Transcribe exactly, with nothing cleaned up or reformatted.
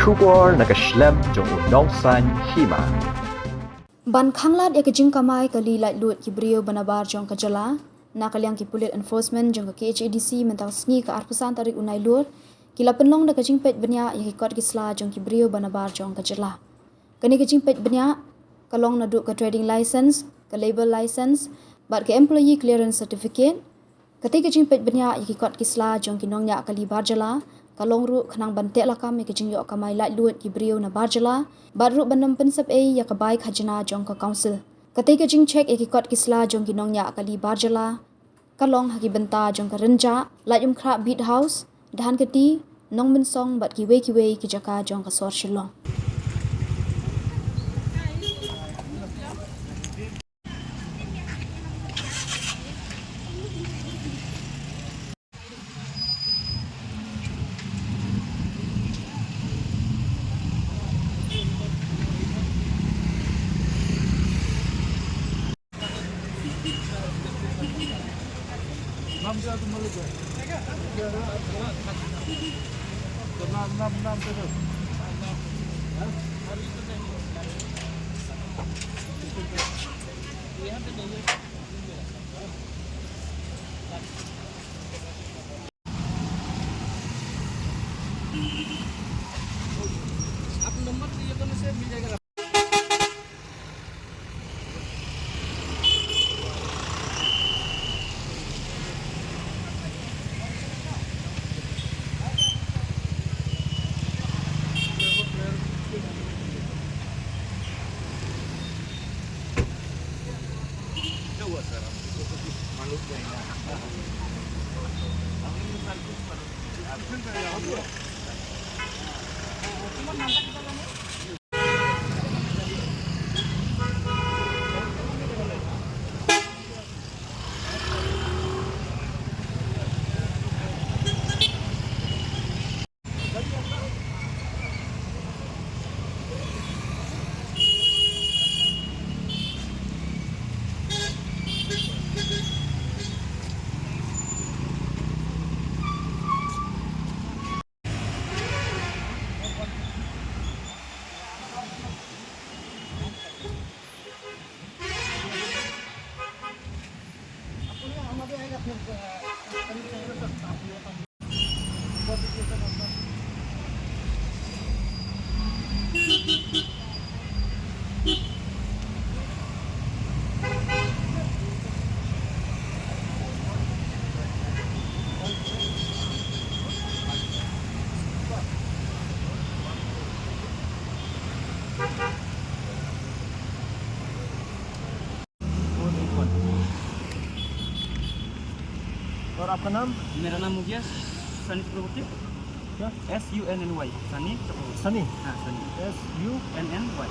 Khubor na ka shlem jong u Nongsaiñ Hima. Ban khanglad ïa ka jingkamai kali laitluid ki briew ba nabar jong ka jylla, na ka liang ki pulit enforcement jong ka K H A D C mynta ka sngi ka arphew san tarik u Nailur, ki la pynlong da ka jingpeit bniah ïa ki kot ki sla jong ki briew ba nabar jong ka jylla. Kane ka jingpeit bniah ka long naduh ka trading license, ka labour license bad ka employee clearance certificate. Katei ka jingpeit bniah ïa ki kot ki sla jong ki nongñiah kali bar jylla ka long ruh khnang ban teh lakam ïa ka jingïoh kamai laitluid ki briew na bar jylla bad ruh ban ym pynsep ei ïa ka bai khajna jong ka council. Katei ka jingcheck ïa ki kot ki sla jong ki nongñiah kali bar jylla ka long ha ki bynta jong ka Rynjah, Laitumkhrah Beat House, Dhankheti, Nongmynsong bad kiwei kiwei ki jaka jong ka sor Shillong. और आपका नाम? मेरा नाम मुगिया सनी चक्रवर्ती। क्या? S U N N Y, सनी चक्रवर्ती। सनी? हाँ, सनी। S U N N Y।